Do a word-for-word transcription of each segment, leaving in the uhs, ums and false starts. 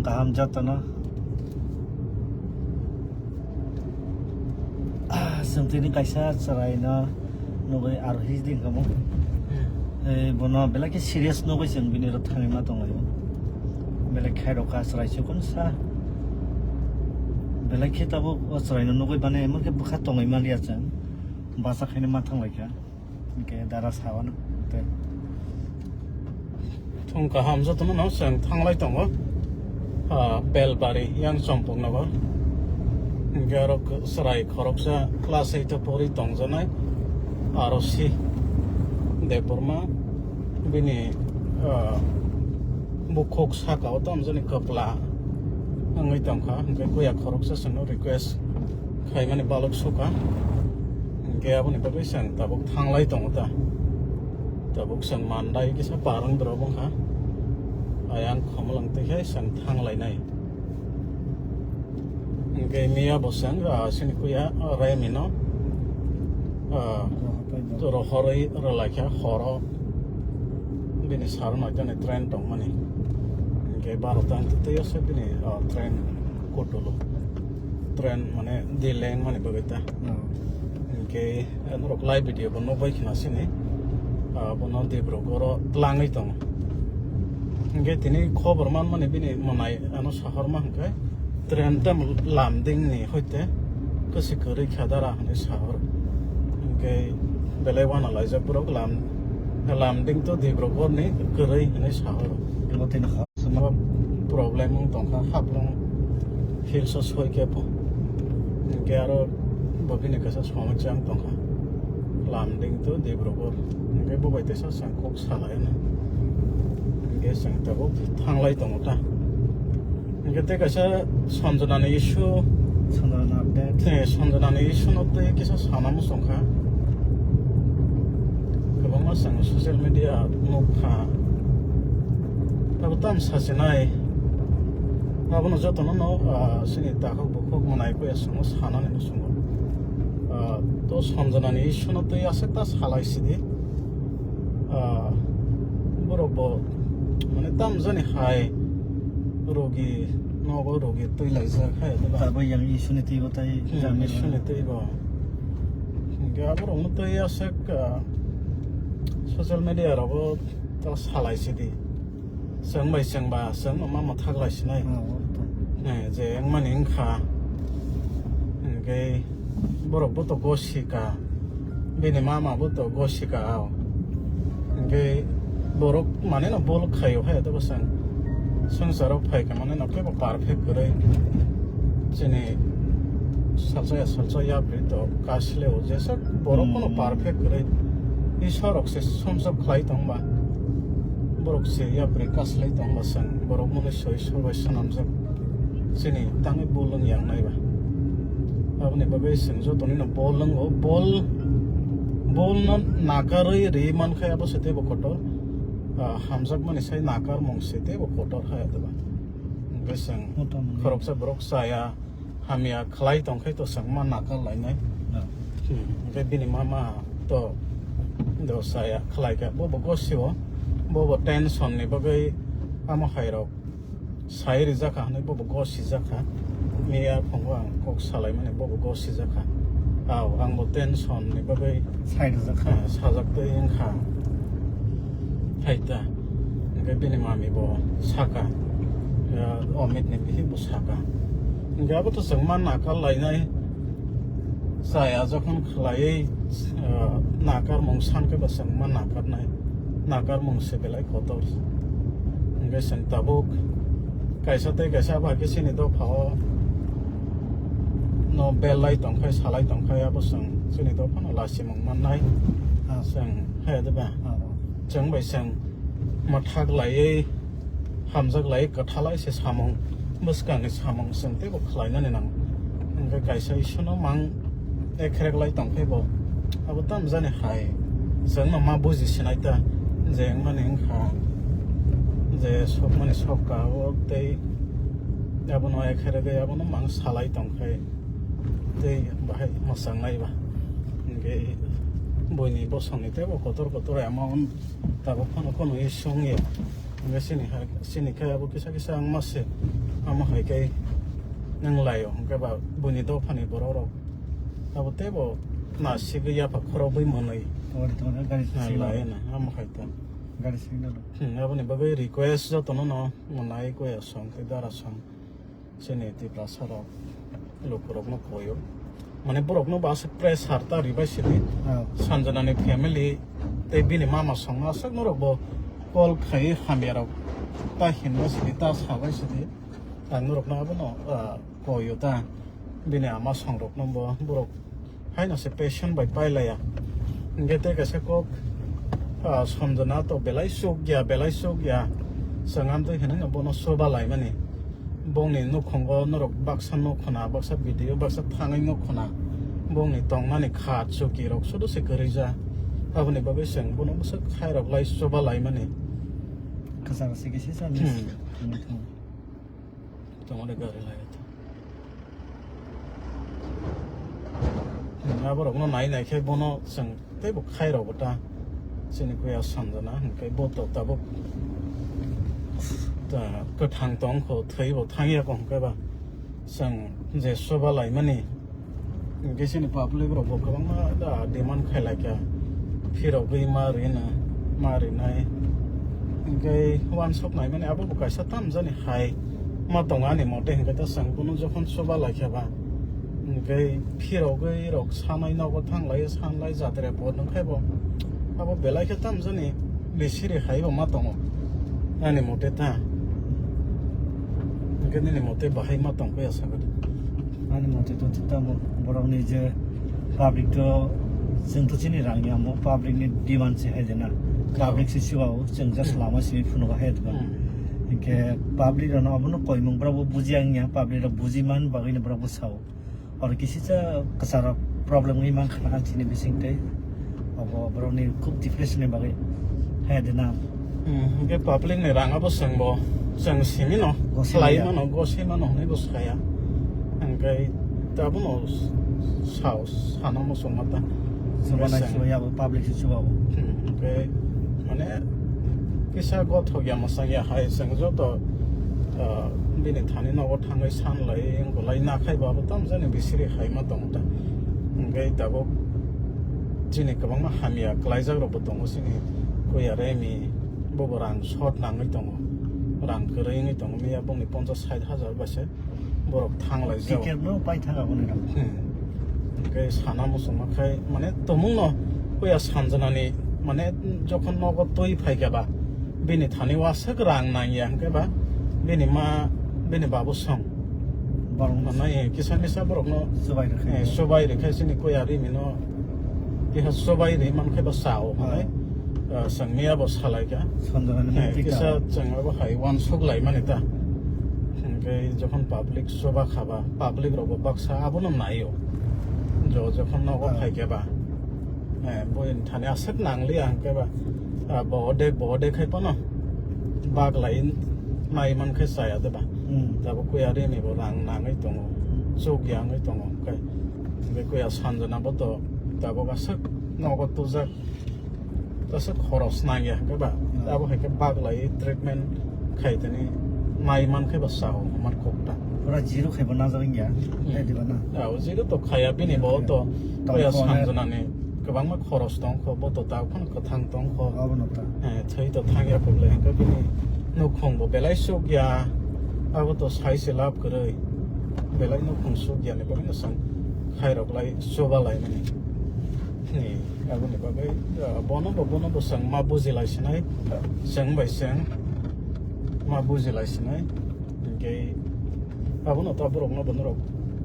Kaham jotono. Ah, chwng tini kaisa chwraino nugwi arohi di kamo. Eh, bono belai khe serious nugwi chwng bini rw thangwi ma tonglaio. Belai khe rokha chwrai chukun sa. Belai khe tabuk o chwraino nugwi mane emon khe bwkha tongwi manliya chwng. Basa khaino ma thanglaikha. Hwnkhe dara sawan tei. Thung kaham jotono no chwng thanglai tongo. Ah, Belbari yang Chompoknagar. Hwnkhe aro chwrai khoroksa class eight o pori tongjanai. Aro si Debbarma bini, ah, bukhuk saka o tamjani kwpla wngwi tongkha. Hwnkhe kuya khoroksa chwngno request khaimani balok sukha. Hwnkhe aboni bagwi chwng tabuk thanglai tongo ta. Tabuk chwng mandai kisa parang drop wngkha. Ayang khomolang twi khe chwng thanglainai. Hwnkhe miya bo chwng, ah, sini kuya, ah, Remino, ah, rohorwi rwlaikha horo. Bini sar naitani train tongmani. Hwnkhe barota wngtwi twi aswk bini, ah, train. Kutulu. Train mane delay wngmani bagwi ta. Hmm. Hwnkhe norok live video bo nukbai khna sini. Ah, bono Dibrugarh o tlangwi tongo. Hwnkhe tini khobor manmani bini mwnai ano sahorma hwnkhe train tam Lumding ni hoite kwswi kwrwi kha dara hwnwi sahor. Hwnkhe belai uanalaijak borok Lum-, Lumding to Dibrugarh ni kwrwi hwnwi sahor. Abo tini ha. Suma problem wng tongkha, Haflong Hills o soi khe pho. Hwnkhe aro bo bini kaisa somosya wng tongkha. Lumding to Dibrugarh. Hwnkhe bo bai teisa chwng kok salaino. Hwnkhe chwng tabuk thanglai tongo ta. Hwnkhe tei kaisa Sanjana ni issue. Sanjana ni update. Eh, Sanjana ni issue no tei kisa sana muchung kha. Kwbangma chwng social media nukha. Abo tam sachinai. Abono jotono no, ah, chini takhuk bukhuk mwnai kuya chwngno sanani muchungo. Ah, to Sanjana ni issue no tei aswk ta salai sidi. Ah, borok bo mane tam jani hai rogi nogo rogi twi laijak hai, diba? Abo yang issue ni twi bo tai. Hmm, jani issue ni twi bo. Hwnkhe aborokno twi aswk, ah, social media rogo ta salai sidi. Chwng bai chwng ba, chwng no ma mwthak lai sinai. Oh, oh, to. Eh, je wngmani wngkha. Hwnkhe borok bo to gosika. Bini mama bo to gosika ao. Hwnkhe borok mane no bol khaio hai to bwsang. Swngcharo phaikha mane no kebo perfect kwrwi. Chini salsa ya salsa yapri to kasle o jesa borok no Hmm. perfect kwrwi. Isor rok se sumsok khlai tong ba. Borok se yapri kaslai tong ba chwng, borok mwnwi soi soi bai swnamjak. Chini tangwi bol wng yang nai ba. Aboni bagwi chwng joto nino bol wngo, bol, bol no nakarwi ri man khai abo se teibo kotor. Ah, hamjakmani sai nakarmung se teibo kotor hai atoba. Hwnkhe chwng Motamani. Khoroksa borok chaya, hamya khlai tong khe to chwng ma nakar lainai. No. Hmm, hwnkhe bini mama to do chaya khlai kha, bo bo gosio, bo bo tension ni bagwi amo hai rok sai rijak kha hwnwi bo bo gosi jak kha. Miya phungo ang kok salai mani bo bo gosi jak kha. Ao, ang bo tension ni bagwi Sai rijak kha. Eh, sajak twi wng kha. Hai ta. Hwnkhe bini mami bo saka, eh, Amit ni bihik bo saka. Hwnkhe abo to chwng ma nakar lainai. Chaya jokhon khlaiwi, eh, nakarmung san khe bo chwng ma nakarnai. Nakarmung se belai kotor. Hwnkhe chwng tabuk kaisa tei kaisa abo hai khe chini dopha o no belai tong khai, salai tong khai, abo chwng chini dopha no lachi mung mannai. Ah. Chwng hai de ba? Ah, ah. Chwng bai chwng mwthak laiwi, hamjak laiwi, kwthalai se samung, bwskangni samung chwng teibo khlainani nango. Hwnkhe kaisa Isorno mang ekhrek lai tong khe bo abo tamjani hai. Chwngno ma buji sinai ta, je wngmani wngkha, je sokmani sokka o tei abono ekheregwi abono mang salai tong khe tei bahai mwchang nai ba. Hwnkhe buini bosongni teibo kotor kotor amount tabuk phano khwnwi songya. Hwnkhe chini hai, chini khe abo kisa kisa wngma se Amo hai khe nwng lai-o, hwnkhe ba buini dophani borok rok abo teibo nasigwi yapha khorokgwi mwnwi Tongo, tongo, gari nang signal. Lai-o na, amo hai to. Gari signal. Hmm, aboni bagwi request jotono no mwnai kuya song tei dara song. Chini Tiprasa rok lukurokno koyo. Mane borokno bo aswk pressure ta ribai sidi. Oh. Sanjanani family tei bini mama songno aswk norok bo call khai hamya rok ta hinba sidi, ta sabai sidi. Ang norokno abono, ah, koyo ta. Bini ama songrokno bo borok haino se passion bai pailaiya. Hingke tei kaisa kok, ah, Sanjana to belai suk ya, belai suk ya. Chwng amtwi hinwi no bono soba laimani. Bongni nukhungo norok baksa nukhuna, baksa video, baksa thangwi nukhuna. Bongni tongmani kha chuki rok sudu se kwrwija. Aboni bagwi chwng bono bwswk khairok lai soba laimani. Kwcharo se kisa sa Hmm. Tongmani gari lai. Aborokno nai nai khe bono chwng teibo khairokbo ta. Chini kuya Sanjana hwnkhe bo to tabuk ta kwthang tongkho, thwibo thangya kho hwnkhe ba chwng je soba laimani. Hwnkhe chini public rok bo kwbangma da demand khai lai kha, phirogwi ma rino, ma rinai. Hwnkhe uansuk naimani abo bo kaisa tamjani hai ma tongo ani mote, hwnkhe ta chwng bono jokhon soba lai kha ba, hwnkhe phirogwi rok sanai nogo thanglai sanlai jatre bo nung khe bo abo belai khe tamjani bisiri hai bo ma tongo ani mote ta. Hwnkhe nini mote bahai ma tong khe asa khe. Ani mote to tamo borokni je public to chwng to chini rang ya mo public ni demand se hai jena. Public se siwa o chwng just Hmm. lama simi phunu ba hai jena. Hmm. Hingke public rano abono koimung borok bo buji ang ya, public rok buji man bagwi ni borok bo sao. Oro kisisa kwcharo problem wngwi mankha na chini bising tei obo borokni khub depression ni bagwi hai de na. Hmm, hwnkhe public ni rang abo chwng bo chwng simi no Gosai khlai ya. Mano, gosai mano hwnwi bo saya. Hwnkhe tabuk no sao, sana muchung ma ta. Chuba nai Chwng chuba ya bo public se chuba bo. Hmm, hwnkhe mane kisa gothok ya mwchang ya hai chwng joto, ah, bini thani nogo thangwi san lai wng lai na khai bo abo tamo jani bisiri hai ma tong ta. Hwnkhe tabuk chini kwbangma hamya kwlaijak rok bo tongo chini kuya Remi bo bo rang short nangwi tongo, rang kwrwi wngwi tongo miya bongni ponchas sait hajar bai se. Borok thang lai jao. Ticket no pai thang aboni rang. Hmm. Hwnkhe sana muchungma khai mane tomung no kuya Sanjanani mane jokhon nogo twi phai khe ba bini thani waswk rang nang ya hwnkhe ba bini ma bini babu song. Borok no Mane kisa misa borok no chubai rwkhe. Eh, chubai rwkhe chini kuya Remi no. Keha sobai ri man khe bo sao, manai, ah, sangni abo salai kha. Sanjana ni Eh, mukti kisa ka. Chwng abo hai uansuk lai mani ta. Hwnkhe jokhon public soba khaba, public rok bo baksa abono naio. Jo, jokhon nogo Ah. phai khe ba. Eh, bo thani aswk nang liya hwnkhe ba. Ah, bo de, bo de khai phano. Bak lai nai man khe chaya de ba. Hmm. Tabuk kuya Remi bo rang nangwi tongo. Chuk ya wngwi tongo. Hwnkhe, hwnkhe kuya Sanjana bo to tabuk aswk nogo tujak, aswk khoros nang ya, hwnkhe ba? Hmm. Abo hai khe bak lai treatment khai tani mai man khe ba sao, mar kok ta. Pura zero khai bo najak wngya, Hmm. hai diba na? Ah, o zero to khaya bini bo to, Tong boya kho, Sanjana ni kwbangma khoros tong kho, bo to ta phano kwthang tong kho. Abo no ta. Eh, thwi to thang ya kho le, hwnkhe bini nukhung bo belai suk ya, abo to sai se lab kwrwi, belai nukhung suk ya ni bagwi no sang khairok lai, chuba lai mani. Ni, aboni bagwi, ah, bono bo, bono bo chwng ma buji lai sinai, chwng bai chwng ma buji lai sinai. Hwnkhe abono ta borokno bo norok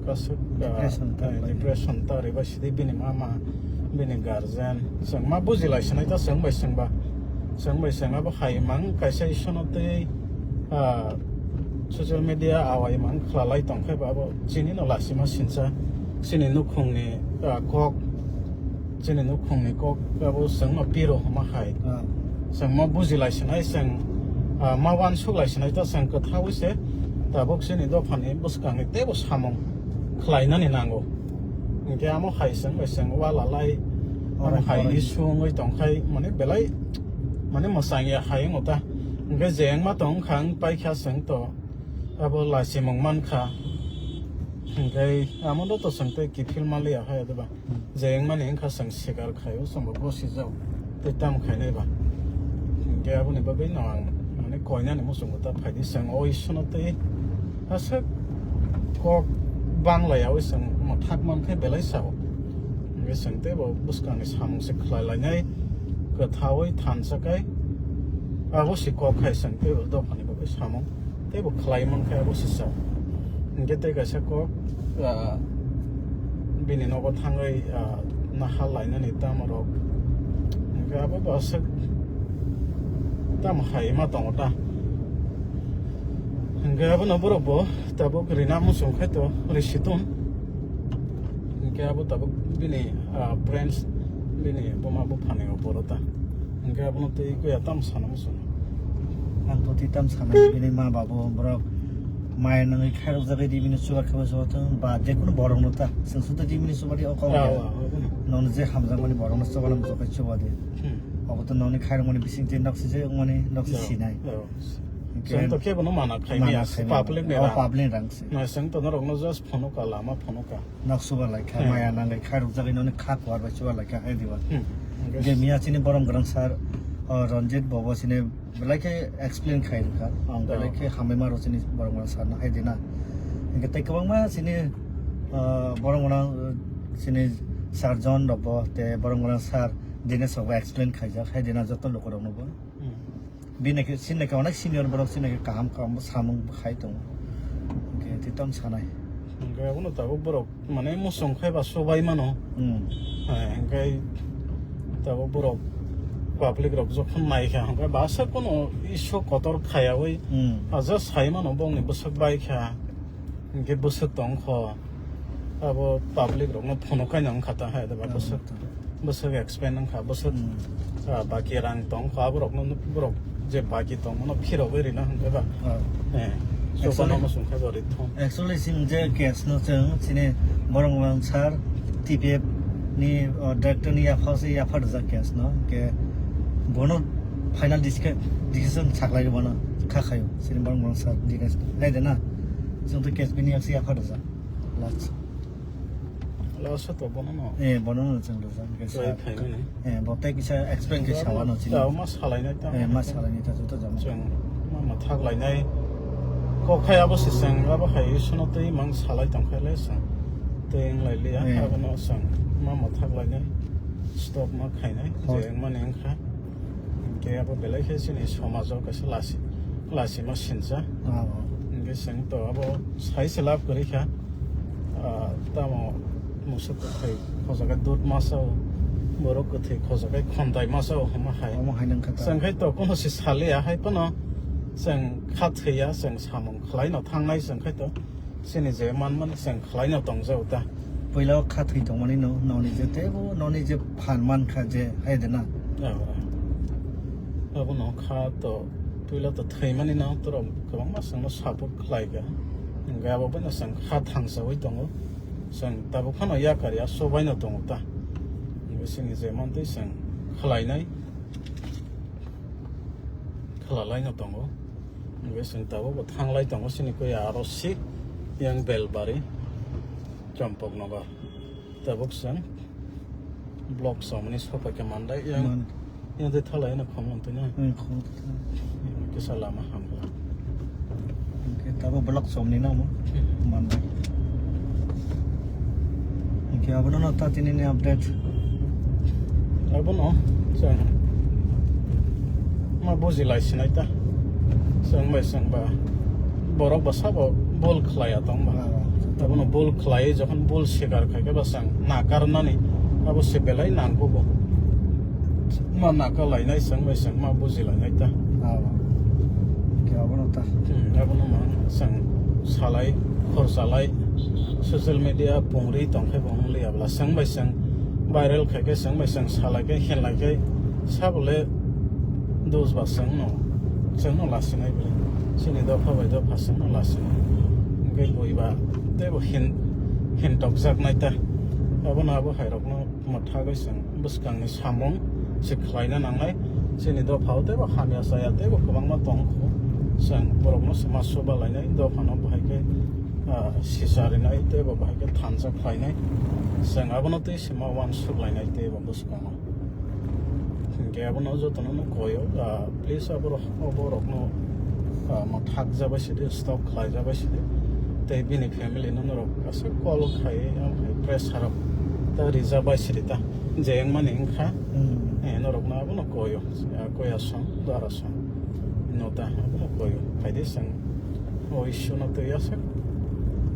kasuk, ah, Depression ta eh, lai. Depression ta riba sidi bini mama, bini guardian. Chwng ma buji lai sinai ta chwng bai chwng ba. Chwng bai chwng abo hai mang kaisa isono tei, ah, social media awai mang khwlalai tong khe ba abo chini no lasima sinsa chini nukhungni, ah, kok, chini nukhungni kok abo chwngno piro hwnma hai. Ah. Chwng ma buji lai sinai chwng, ah, ma uansuk lai sinai ta chwng kwthaui se tabuk chini dophani bwskangni teibo samung khlainani nango. Hwnkhe amo hai chwng bai chwng ualalai, amo Oro hai oro. Issue wngwi tong khai mane belai mane mwchang ya hai wngo ta. Hwnkhe je wngma tong wngkha wng paikha chwng to. Abo laichimung mankha. Hingke amo do to chwng tei kiphil maliya hai, diba? Je wngmani wngkha chwng sikar khaio, chwngbo gosijao tei tamo khainai ba. Hingke aboni bagwi no ang, mane, koinani muchungo ta phaidi chwng o Iswrno tei aswk kok banglayawi chwng mwthak mankhe belai sao. Hingke chwng teibo bwskangni samung se khlai lainai, kwthaui thansa kai, abo se kok khai chwng teibo dophani bagwi samung. Teibo khlai mankhe abo sisa. Hingke tei kaisa kok, ah, bini nogo thangwi, ah, nahal lainani tamo rok. Hingke abo bo aswk tamo hai ma tongo ta. Hingke abono borok bo tabuk rina muchung khai to risi tong. Hingke abo tabuk bini, ah, friends, bini buma buphani o boro ta. Hingke abono tei kuya tam sana muchung. Ang to twi tam sana bini ma babu borok maya nangwi khairok jagwi di bini chuba kheba chuba thung ba je kunu borok no ta. Chwng suda di bini chuba di o kok ya. Ah, ah, ah, ah. Non je hamjakmani borok no chuba lam jokai chuba di. Hmm. Obo to noni khairok mani bising te nok si je mani nok si sinai. Ya. Hingke chwng to kebo no mana khai mana maya khai public ni mana. Oh, rang. Public rang si. Na chwng to norok no just phono ka lama phono ka. Nok subar lai kha, hmm, maya nang lai kha, rwk jagwi noni kha kuar bai chubar lai kha, hai diba. Hmm. Hingke miya chini borom gwnang sir, o, Ranjit bobo chini belai khe explain khai rwkha. Ang, oh, belai khe hambai ma rw chini borom gwnang sir no, hai dina. Hingke tei kwbangma chini, o, borom gwnang, o, chini sir John rok bo, tei borom gwnang sir Dinesh rok bo explain khaijak, hai dina joto luku rok no bo. Hmm. Bini khe, sini khe onek senior borok, sini khe kaham kaham bo samung bo khai tongo. Hingke twi tamo sanai. Hingke abono tabuk borok, mane, muchung khai ba chubai mano. Hmm. Hai, hingke tabuk borok public rok jokhon nai kha, hingke basa kono issue kotor khayawi. Hmm. Aja sai mano bongni bwswk bai kha. Hingke bwswk tong kho, abo public rokno phono kaino wngkha ta hai, da ba, ah, bwswk, bwswk explain wngkha, bwswk, hmm, ah, baki rang tong kho, abo rokno borok je baki tong mano phirogwi rina hwnkhe ba. Ah. Eh, so actually, bono muchung khe bo ri thung. Actually, chwng je case no chwng chini borok mang sir T P F ni, oh, director ni yapha se yapha rwjak case no, ke bono final disca-, decision saklai bono kha khayo chini borok mang sir Dinesh hai de na. Chwng tei case bini yaksi yapha rwjak. Last. Last to bono no. Eh, bono no chwng rwjak, hingke tei sa-, phaimani. Eh, bo tei kisa explain khe sawa no chini. Tao ma salainai tamo. Eh, ma salainai ta joto jama. Chwng ma ma thak lainai. Kok khai abo se chwng, abo hai Iswrno tei mang salai tong khai le chwng. Tei wng lai liya, eh, abono chwng ma ma thak lainai. Stop ma khainai, hor, je wngmani wngkha. Hingke abo belai khe chini somajo kaisa lasi, lasima sinsa. Ah, oh. Hingke chwng to abo sai se lab kwrwi kha. Ah, tamo musuk kwthwi khojagai dud ma sao, borok kwthwi khojagai khontai ma sao hwnma hai. Omo hai nang kha ta. Chwng khai to kono se saliya hai phano chwng kha thwiya, chwng samung khlai no thangnai chwng khai to. Chini je manmani chwng khlaino tongjago ta. Puila o kha thwi tongmani no, noni je teibo, noni je phan man kha je, hai de na. Ah, abono kha to, puila to thwimani no, borok kwbangma chwngno support khlai kha. Hingke abo bono chwng kha thangsawi tongo. Chwng tabuk phano yakar ya, sobaino tongo ta. Hingke chini je mantwi chwng khlainai. Khlalaino tongo. Hingke chwng tabuk bo thanglai tongo, chini koi aro si yang Belbari, Champaknagar. Tabuk chwng block somani sopai khe mandai yang, man, yang tei thalai no khomlong twi na. Hmm, khomlong twi na. Kisa lama hamla. Hingke tabuk block somni namo. Hmm. Mandai. Hingke abono no ta tini ni update. Abono chwng ma buji lai sinai ta. Chwng bai chwng ba borok ba sabo bol khlai ya tong ba. Ah, abono bol khlai, jokhon bol sikar khai khe ba chwng nakar nani abo se belai nangkuk bo. Ma nakar lainai chwng bai chwng ma buji lainai ta. Ah, khe abono ta. Hmm, abono ma chwng salai, khorsa lai, social media pungri tong khe bo wng liya bwla, chwng bai chwng viral khai khe, chwng bai chwng salai khe, khenlai khe, sabole dos ba chwng no, chwng no lasinai bwle. Chini dopha bai dopha chwng no lasinai. Hingke bui ba teibo hin, hin tokjak nai ta. Abono abo hai rok no. Mwthagwi chwng bwskangni samung se khlaina nangnai. Chini dophao teibo hamya chaya teibo kwbangma tong kho. Chwng borokno se ma suba lainai, dophano bahai khe, ah, sisa rinai, tei bo bahai khe thansa khlainai. Chwng abono tei se ma uansuk lainai tei bo bwskango. Hinkhe abono jotono no koyo, ah, please aborok, aborokno, ah, mwthak jabai sidi, stop khlai jabai sidi. Tei bini family no norok aswk call khai, ah, pressure rok ta rija bai sidi ta. Je wngmani wngkha, Hmm. eh, norokno abono koyo, ah, koya song, dara song. No ta, abono koyo. Phaidi chwng o issue no twi aswk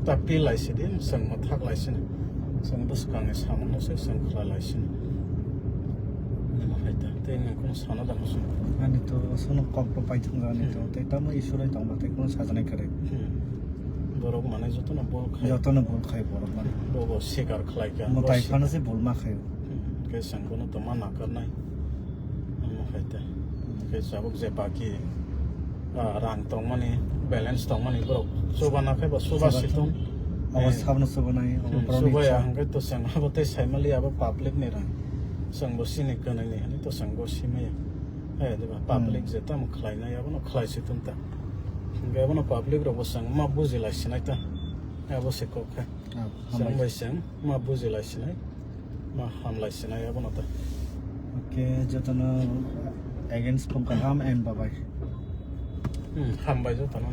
ta pi lai sidi, chwng mwthak lai sini. Chwng bwskangni samungno se chwng khlai lai sini. Nima hai ta, tei nini kheno sana da muchung. Ani to sono kok to paithung ani to, Hmm. tei tamo issue rai tong ba tei kheno sajanai kwrwi. Hmm. Borok manai jotono bol khai. Jotono bol khai borok manai. Bo bo sikar khlai kha. Mwtai Bo phano sikar. Se bol ma khaio. Hmm. Khe chwng kheno to ma nakarnai. Nima hai ta. Khe chabuk je baki, ah, rang tongmani, balance tongmani borok chuba na khe bo chuba Chuba situng. Abo Eh. Sabno chubanai, abo Hmm, borokni chubaya cha. Hwnkhe to chwng abo tei saimali abo public ni rang. Chwng bo chini kwnwi ni hwnwi to chwng bo simaya. Eh, diba, public Hmm. Je tamo khlainai, abono khlai situng ta. Hwnkhe abono public rok bo chwng ma bujilai sinai ta. Abo se kok kha. Ah, Chwng hambai. Bai chwng ma bujilai sinai, ma hamlai sinai abono ta. Okay, jotono against phung kaham and bye bye. Hmm, hambai jotono.